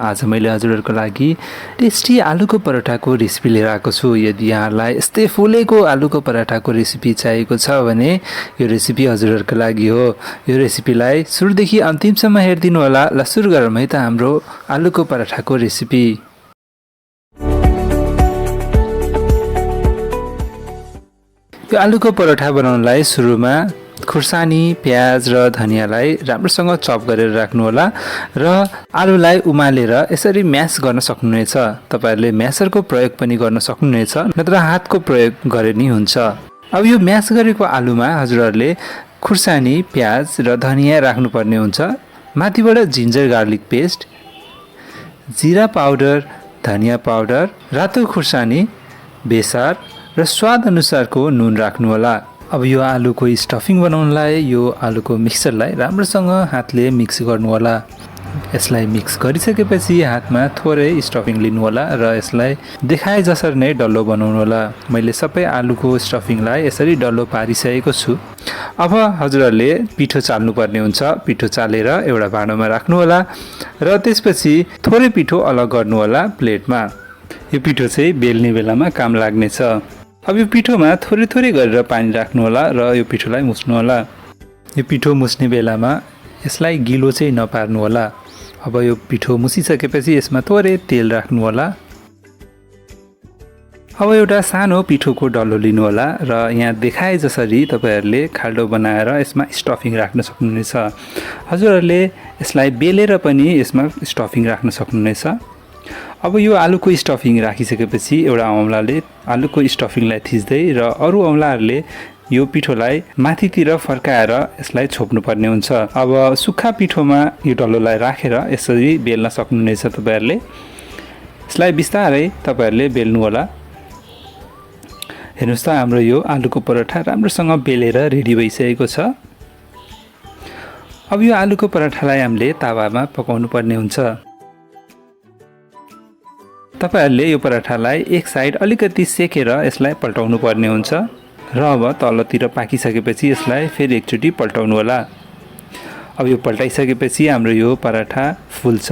आज मैले हजुरहरूको लागि टेस्टी आलुको पराठाको रेसिपी लिएर आएको छु। यदि यहाँलाई यस्तै फुलेको आलुको पराठाको रेसिपी चाहिएको छ भने यो रेसिपी हजुरहरूको लागि हो। यो रेसिपीलाई सुरुदेखि अन्तिमसम्म हेरिदिनु होला। ल सुरु गरौँ है त हाम्रो आलुको पराठाको रेसिपी। यो आलुको पराठा बनाउनलाई सुरुमा खुर्सानी, प्याज र धनियालाई राम्रोसँग चप गरेर राख्नु होला र आलुलाई उमालेर यसरी म्यास गर्न सक्नुहुनेछ। तपाईहरुले म्यासरको प्रयोग पनि गर्न सक्नुहुनेछ, नत्र हातको प्रयोग गरे नि हुन्छ। अब यो म्यास गरेको आलुमा हजुरहरुले खुर्सानी, प्याज र धनिया राख्नुपर्ने हुन्छ। माथिबाट जिन्जर गार्लिक पेस्ट, जिरा पाउडर, धनिया पाउडर, रातो खुर्सानी, बेसार र स्वाद अनुसारको नुन राख्नु होला। अब यो आलुको स्टफिङ बनाउनलाई यो आलुको मिक्सचरलाई राम्रोसँग हातले मिक्स गर्नु होला। यसलाई मिक्स गरिसकेपछि हातमा थोरै स्टफिङ लिनु होला र यसलाई देखाए जसरी नै डल्लो बनाउनु होला। मैले सबै आलुको स्टफिङलाई यसरी डल्लो पारिसकेको छु। अब हजुरहरुले पिठो चाल्नु पर्ने हुन्छ। पिठो चालेर एउटा भाँडोमा राख्नु होला र त्यसपछि थोरै पिठो अलग गर्नु होला प्लेटमा। यो पिठो चाहिँ बेल्ने बेलामा काम लाग्नेछ। अब यो पिठोमा थोरै थोरै गरेर पानी राख्नु होला र यो पिठोलाई मुस्नु होला। यो पिठो मुस्ने बेलामा यसलाई गिलो चाहिँ नपार्नु होला। अब यो पिठो मुसिसकेपछि यसमा थोरै तेल राख्नु होला। अब एउटा सानो पिठोको डल्लो लिनु होला र यहाँ देखाए जसरी तपाईहरुले खाल्डो बनाएर यसमा स्टफिङ राख्न सक्नुहुनेछ। हजुरहरुले यसलाई बेलेर पनि यसमा स्टफिङ राख्न सक्नुहुनेछ। अब यो आलुको स्टफिङ राखिसकेपछि एउटा औँलाले आलुको स्टफिङलाई थिच्दै र अरू औँलाहरूले यो पिठोलाई माथितिर फर्काएर यसलाई छोप्नु पर्ने हुन्छ। अब सुक्खा पिठोमा यो डल्लोलाई राखेर यसरी बेल्न सक्नुहुनेछ तपाईहरुले। यसलाई बिस्तारै तपाईहरुले बेल्नु होला। हेर्नुस् त हाम्रो यो आलुको पराठा राम्रोसँग बेलेर रेडी भइसकेको छ। अब यो आलुको पराठालाई हामीले तावामा पकाउनु पर्ने हुन्छ। तपाईहरुले यो पराठालाई एक साइड अलिकति सेकेर यसलाई पल्टाउनु पर्ने हुन्छ र अब तलतिर पाकिसकेपछि यसलाई फेरि एकचोटि पल्टाउनु होला। अब यो पल्टाइसकेपछि हाम्रो यो पराठा फुल्छ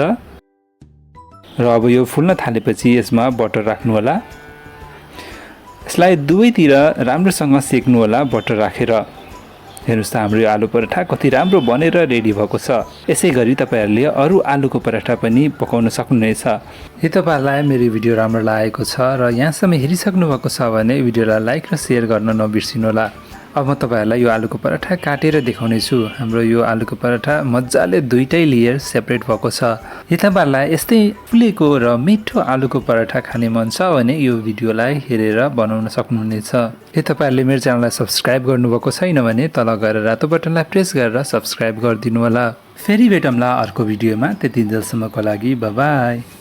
र अब यो फुल्न थालेपछि यसमा बटर राख्नु होला। यसलाई दुवैतिर राम्रोसँग सेक्नु होला बटर राखेर। हेर्नुस् त हाम्रो यो आलु पराठा कति राम्रो बनेर रेडी भएको छ। यसै गरी तपाईहरुले अरू आलुको पराठा पनि पकाउन सक्नुहुनेछ। यदि तपाईहरुलाई मेरो भिडियो राम्रो लागेको छ र यहाँसम्म हेरिसक्नु भएको छ भने भिडियोलाई लाइक र शेयर गर्न नबिर्सिनु होला। अब म तपाईहरुलाई यो आलुको पराठा काटेर देखाउने छु। हाम्रो यो आलुको पराठा मज्जाले दुईटै लेयर सेपरेट भएको छ। यदि तपाईहरुलाई यस्तै फुलेको र मिठो आलुको पराठा खाने मन छ भने यो भिडियोलाई हेरेर बनाउन सक्नुहुनेछ। यदि तपाईहरुले मेरो च्यानललाई सब्स्क्राइब गर्नुभएको छैन भने तल गएर रातो बटनलाई प्रेस गरेर सब्स्क्राइब गरिदिनु होला। फेरि भेटौँला अर्को भिडियोमा। त्यति जेलसम्मको लागि बाइ बाइ।